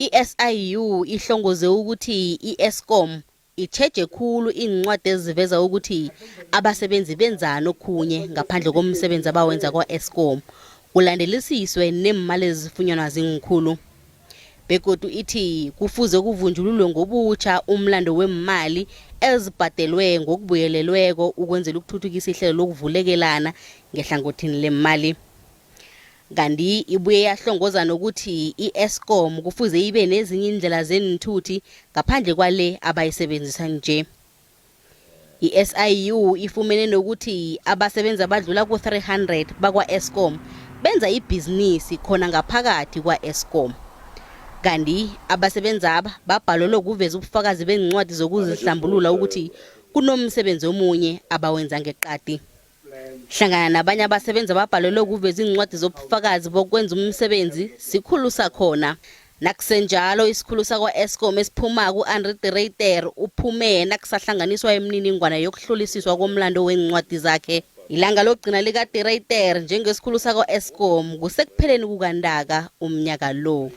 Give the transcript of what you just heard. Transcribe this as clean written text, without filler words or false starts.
I-SIU ihlongoze ukuthi i-Eskom itjheje khulu iincwadi eziveza ukuthi abasebenzi benzani okhunye ngaphandle komsebenzi abawenza kwa-Eskom, kulandelisiswe neemali ezifunyanwa ziinkhulu. Begodu ithi kufuze kuvunjululwe ngobutjha umlando weemali ezibhadelwe ngokubuyelelweko ukwenzela ukuthuthukisa ihlelo lokuvulekelana ngehlangothini leemali. Kanti ibuye yahlongoza nokuthi i-Eskom kufuze ibe nezinye iindlela zeenthuthi ngaphandle kwale abayisebenzisa nje. I-SIU ifumene nokuthi abasebenzi abadlula ku-300 bakwa-Eskom benza ibhizinisi khona ngaphakathi kwa-Eskom. Kanti abasebenzaba babhalelwe kuveza ubufakazi beencwadi zokuzihlambulula ukuthi kunomsebenzi omunye abawenza ngeqadi. Hlangana nabanye abasebenzi ababhalelwe ukuveza iincwadi zobufakazi bokwenza umsebenzi sikhulu sakhona. Nakusenjalo isikhulu sakwa-Eskom esiphumako u-Andre de Ruyter uphume nakusahlanganiswa imininingwana yokuhlolisiswa komlando weencwadi zakhe. Ilanga lokugcina lika-de Ruyter njengesikhulu sakwa-Eskom kusekupheleni kukaNtaka umnyaka lo.